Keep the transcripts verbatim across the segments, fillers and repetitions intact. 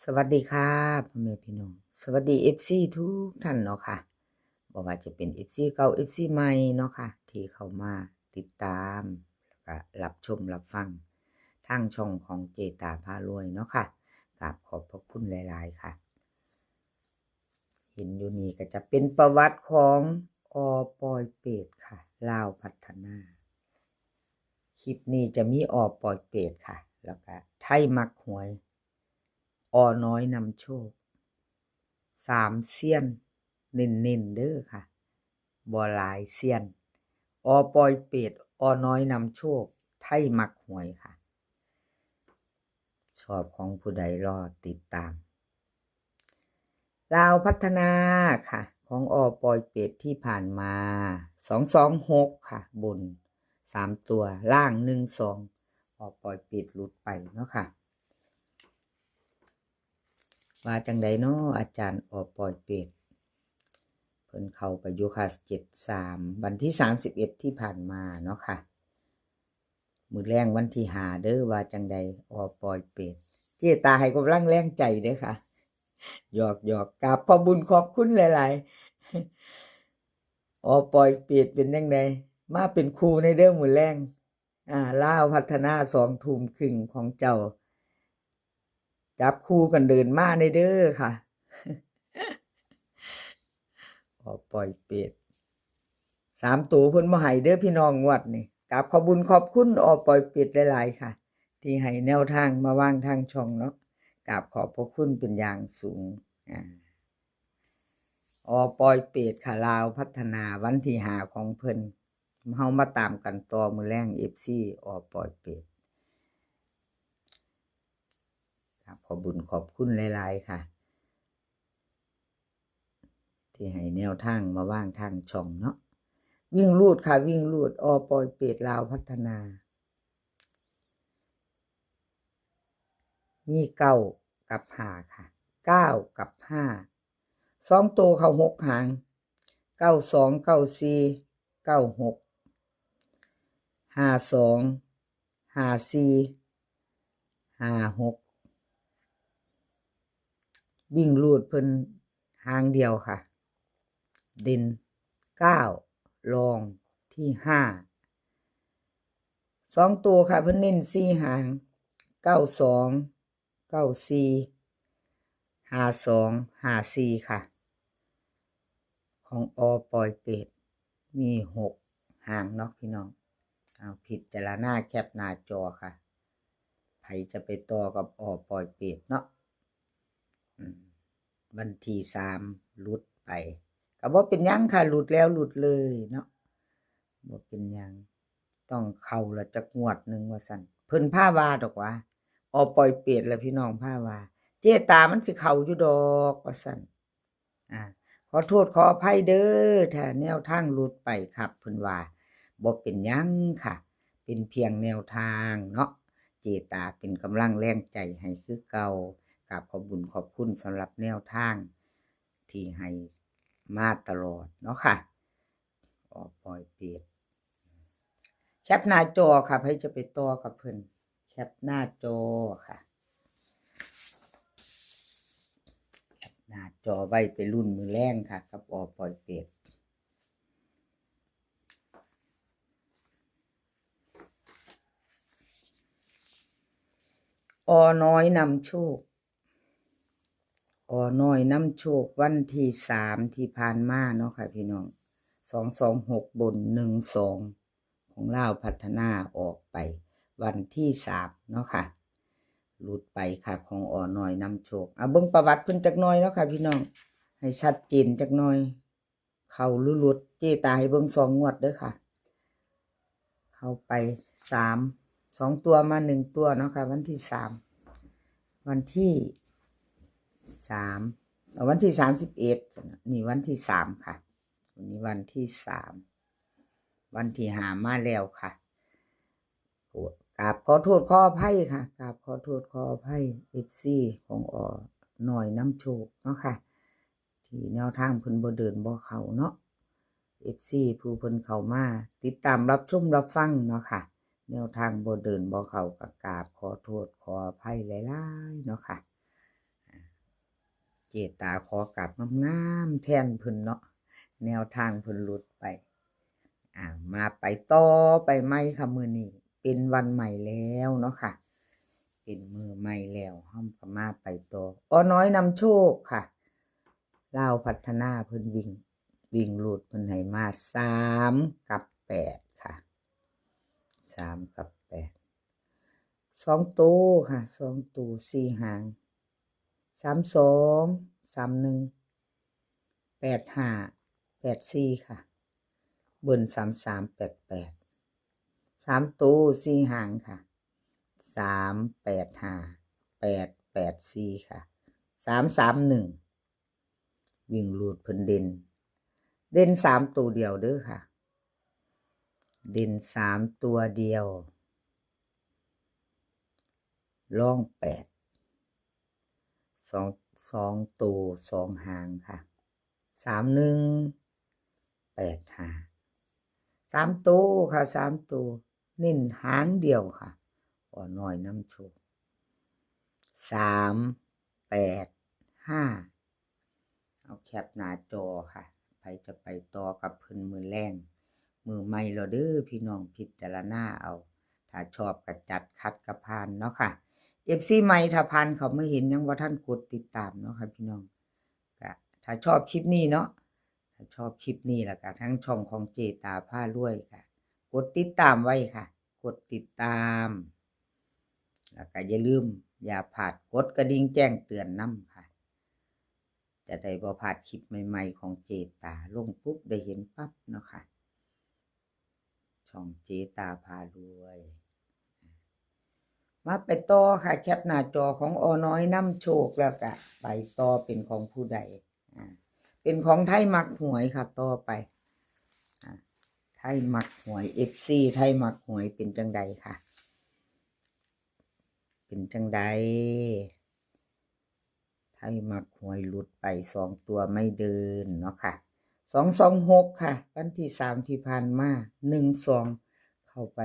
สวัสดีค่ะพ่อแม่พี่น้อง สวัสดี เอฟซี ทุกท่านเนาะค่ะ บ่ว่าจะเป็น เอฟซี เก่า เอฟซี ใหม่เนาะค่ะ ที่เข้ามาติดตาม แล้วก็รับชมรับฟังทางช่องของเจตาพารวยเนาะค่ะ กราบขอบพระคุณหลายๆค่ะ เห็นอยู่นี่ก็จะเป็นประวัติของ อ.ปอยเปต ค่ะ ลาวพัฒนา คลิปนี้จะมี อ.ปอยเปต ค่ะ แล้วก็ไทยมักหวย อ.น้อยนำโชค สามเซียน เน้นๆเด้อค่ะ บ่หลายเซียน อ.ปอยเปต อ.น้อยนำโชค ไทยมักหวยค่ะ ชอบของผู้ใดรอติดตาม ลาวพัฒนาค่ะ ของ อ.ปอยเปต ที่ผ่านมา สองสองหกค่ะ บน สามตัว ล่าง หนึ่งสอง อ.ปอยเปต หลุดไปเนาะค่ะ ว่าจังใดเนาะ อาจารย์ อ.ปอยเปต เพิ่นเข้าไปอยู่ค่ะ เจ็ดสาม วันที่ สามสิบเอ็ด ที่ผ่านมาเนาะค่ะ มื้อแลงวันที่ห้าเด้อ ว่าจังใด อ.ปอยเปต เจตาให้กำลังแรงใจเด้อค่ะ หยอกๆ กราบขอบบุญขอบคุณหลายๆ อ.ปอยเปต เป็นจังใด มาเป็นคู่ในเด้อมื้อแลง อ่า ลาวพัฒนา สองทุ่มครึ่งของเจ้า จับคู่กันเดินมาในเด้อค่ะ อ.ปอยเปต สามตัวเพิ่นบ่ให้เด้อพี่น้องงวดนี่ กราบขอบบุญขอบคุณ อ.ปอยเปต หลายๆค่ะ ที่ให้แนวทางมาวางทางช่องเนาะ กราบขอบพระคุณเป็นอย่างสูง อ่า อ.ปอยเปต ค่ะ ลาวพัฒนา วันที่ห้าของเพิ่น เฮามาตามกันต่อมื้อแลง เอฟซี อ.ปอยเปต ครับ ขอบบุญขอบคุณหลายๆค่ะ ที่ให้แนวทางมาวางทางช่องเนาะ วิ่งรูดค่ะ วิ่งรูด อ.ปอยเปต ลาวพัฒนา มีเก้ากับห้าค่ะ เก้ากับห้า สองตัวเข้าหกหาง เก้าสอง เก้าสี่ เก้าหก ห้าสอง ห้าสี่ ห้าหก วิ่งรูดเพิ่นหางเดียวค่ะ เด่นเก้า รองที่ห้า สองตัวค่ะ เพิ่นเน้นสี่หาง เก้าสอง เก้าสี่ ห้าสอง ห้าสี่ค่ะ ของ อ.ปอยเปต มีหกหางเนาะพี่น้อง เอาพิจารณาแคปหน้าจอค่ะ ไผจะไปต่อกับ อ.ปอยเปต เนาะ อืม วันที่สามหลุดไป ก็บ่เป็นหยังค่ะ หลุดแล้วหลุดเลยเนาะ บ่เป็นหยัง ต้องเข้าละจักงวดหนึ่งว่าซั่น เพิ่นพาว่าดอกว่า อ.ปอยเปต ละพี่น้องพาว่า เจตามันสิเข้าอยู่ดอกว่าซั่น อ่า ขอโทษขออภัยเด้อ ถ้าแนวทางหลุดไปครับ เพิ่นว่า บ่เป็นหยังค่ะ เป็นเพียงแนวทางเนาะ เจตาเป็นกำลังแรงใจให้คือเก่า กราบขอบบุญขอบคุณสำหรับแนวทาง ที่ให้มาตลอดเนาะค่ะ อ.ปอยเปต แคปหน้าจอค่ะ ไผจะไปต่อกับเพิ่น แคปหน้าจอค่ะ แคปหน้าจอไว้ไปลุ้นมื้อแลงค่ะ กับ อ.ปอยเปต อ.น้อยนำโชค อ.น้อยนำโชค วันที่สามที่ผ่านมาเนาะค่ะพี่น้อง สองสองหก บน หนึ่งสอง ของลาวพัฒนาออกไป วันที่สามเนาะค่ะ หลุดไปค่ะ ของ อ.น้อยนำโชค เอาเบิ่งประวัติเพิ่นจักหน่อยเนาะค่ะพี่น้อง ให้ชัดเจนจักหน่อย เข้าหรือหลุด เจตาให้เบิ่งสองงวดเด้อค่ะ เข้าไปสาม สองตัวมาหนึ่งตัวเนาะค่ะ วันที่สาม วันที่สาม เอาวันที่สามสิบเอ็ด นี่วันที่สามค่ะ วันนี้วันที่สาม วันที่ห้ามาแล้วค่ะ กราบขอโทษขออภัยค่ะ กราบขอโทษขออภัย เอฟซี ของ อ.น้อยนำโชคเนาะค่ะ ที่แนวทางเพิ่นบ่เดินบ่เข้าเนาะ เอฟซี ผู้เพิ่นเข้ามาติดตามรับชมรับฟังเนาะค่ะ แนวทางบ่เดินบ่เข้าก็กราบขอโทษขออภัยหลายๆเนาะค่ะ จตาขอกราบงามๆแทนเพิ่นเนาะ แนวทางเพิ่นหลุดไป อ่า มาไปต่อไปใหม่ค่ะ มื้อนี้เป็นวันใหม่แล้วเนาะค่ะ เป็นมื้อใหม่แล้ว เฮาก็มาไปต่อ อ.น้อยนำโชคค่ะ ลาวพัฒนาเพิ่นวิ่ง วิ่งรูดเพิ่นให้มาสามกับแปดค่ะ สามกับแปด สองตัวค่ะ สองตัวสี่หาง สามสอง สามหนึ่ง แปดห้า แปดสี่ค่ะ เบิ้ล สามสาม แปดแปด สามตัวสี่หางค่ะ สามแปดห้า แปดแปดสี่ค่ะ สามสามหนึ่ง วิ่งรูดเพิ่นเด่น เด่นสามตัวเดียวเด้อค่ะ เด่นสามตัวเดียว รองแปด สอง สองตัวสองหางค่ะ สามหนึ่ง แปดห้า สามตัวค่ะ สามตัว เน้นหางเดียวค่ะ อ.น้อยนำโชค สามแปดห้า เอาแคปหน้าจอค่ะ ไผจะไปต่อกับเพิ่นมื้อแลง มื้อใหม่แล้วเด้อพี่น้อง พิจารณาเอา ถ้าชอบก็จัด ขัดก็ผ่านเนาะค่ะ เอฟซี ใหม่ ถ้าผ่านเข้ามาเห็นยังบ่ทันกดติดตามเนาะค่ะพี่น้อง ก็ถ้าชอบคลิปนี้เนาะ ถ้าชอบคลิปนี้แล้วก็ทั้งช่องของเจตาพารวยค่ะ กดติดตามไว้ค่ะ กดติดตาม แล้วก็อย่าลืม อย่าพลาดกดกระดิ่งแจ้งเตือนนำค่ะ จะได้บ่พลาดคลิปใหม่ๆของเจตา ลงปุ๊บได้เห็นปั๊บเนาะค่ะ ช่องเจตาพารวย มาไปต่อค่ะ แคปหน้าจอของ อ.น้อยนำโชค แล้วก็ไปต่อเป็นของผู้ใด อ่า เป็นของไทยมักหวยค่ะ ต่อไป อ่า ไทยมักหวย เอฟซี ไทยมักหวยเป็นจังใดค่ะ เป็นจังใด ไทยมักหวยหลุดไปสองตัวไม่เดินเนาะค่ะ สองสองหกค่ะ วันที่สามที่ผ่านมา หนึ่งสอง เข้าไป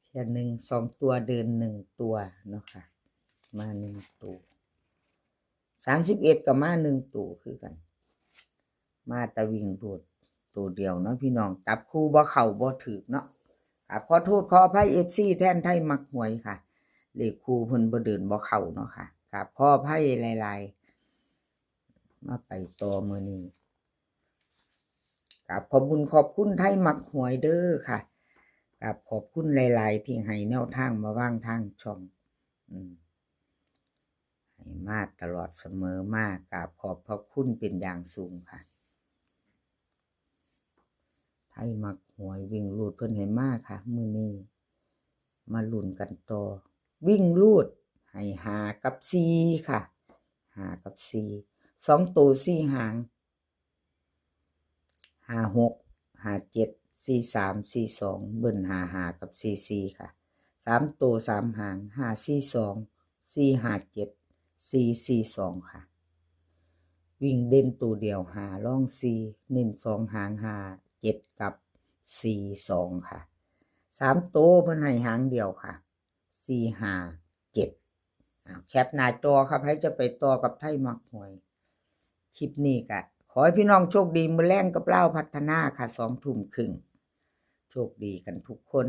เทื่อหนึ่ง สองตัวเดินหนึ่งตัวเนาะค่ะ มาหนึ่งตัว สามสิบเอ็ด ก็มาหนึ่งตัวคือกัน มาแต่วิ่งรูดตัวเดียวเนาะพี่น้อง จับคู่บ่เข้าบ่ถืกเนาะ ครับ ขอโทษขออภัย เอฟซี แทนไทยมักหวยค่ะ เลขคู่เพิ่นบ่เดินบ่เข้าเนาะค่ะ ครับ ขออภัยหลายๆ มาไปต่อมื้อนี้ ครับ ขอบคุณ ขอบคุณไทยมักหวยเด้อค่ะ ครับ ขอบคุณหลายๆ ที่ให้แนวทางมาวางทางช่อง อืม ให้มาตลอดเสมอมา กราบขอบพระคุณเป็นอย่างสูงค่ะ ไทยมักหวยวิ่งรูดเพิ่นให้มาค่ะ มื้อนี้มาลุ้นกันต่อ วิ่งรูดให้ห้ากับสี่ค่ะ ห้ากับสี่ สองตัวสี่หาง ห้าหก ห้าเจ็ด สี่สาม สี่สอง เบิ้ล ห้าห้า กับ สี่สี่ ค่ะ สามตัวสามหาง ห้าสี่สอง สี่ห้าเจ็ด สี่สี่สอง ค่ะ วิ่งเด่นตัวเดียว ห้า รอง สี่ เน้นสองหาง ห้าเจ็ด กับ สี่สอง ค่ะ สามตัวเพิ่นให้หางเดียวค่ะ สี่ห้าเจ็ด อ่า แคปหน้าจอครับ ไผจะไปต่อกับไทยมักหวย คลิปนี้ก็ขอให้พี่น้องโชคดี มื้อแลงกับลาวพัฒนาค่ะ สองทุ่มครึ่ง โชคดีกันทุกคน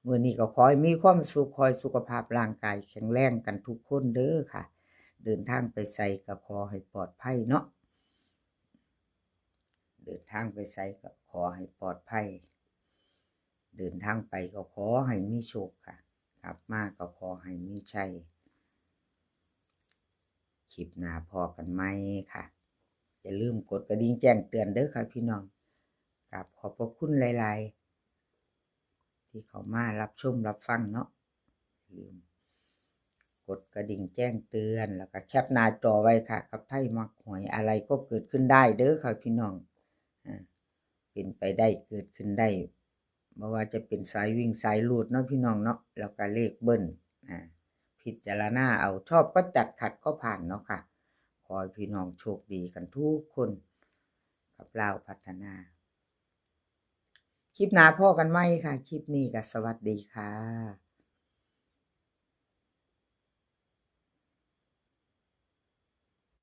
มื้อนี้ก็ขอให้มีความสุข ขอให้สุขภาพร่างกายแข็งแรงกันทุกคนเด้อค่ะ เดินทางไปไสก็ขอให้ปลอดภัยเนาะ เดินทางไปไสก็ขอให้ปลอดภัย เดินทางไปก็ขอให้มีโชคค่ะ กลับมาก็ขอให้มีชัย คลิปหน้าพ้อกันใหม่ค่ะ อย่าลืมกดกระดิ่งแจ้งเตือนเด้อค่ะพี่น้อง กราบขอบพระคุณหลายๆ ที่เข้ามารับชมรับฟังเนาะ อย่าลืมกดกระดิ่งแจ้งเตือน แล้วก็แคปหน้าจอไว้ค่ะ กับไทยมักหวย อะไรก็เกิดขึ้นได้เด้อค่ะพี่น้อง อ่า เป็นไปได้ เกิดขึ้นได้ บ่ว่าจะเป็นสายวิ่งสายรูดเนาะพี่น้องเนาะ แล้วก็เลขเบิ้ล อ่า พิจารณาเอา ชอบก็จัด ขัดก็ผ่านเนาะค่ะ ขอให้พี่น้องโชคดีกันทุกคน กับลาวพัฒนา คลิปหน้าพ้อกันใหม่ค่ะ คลิปนี้ก็สวัสดีค่ะ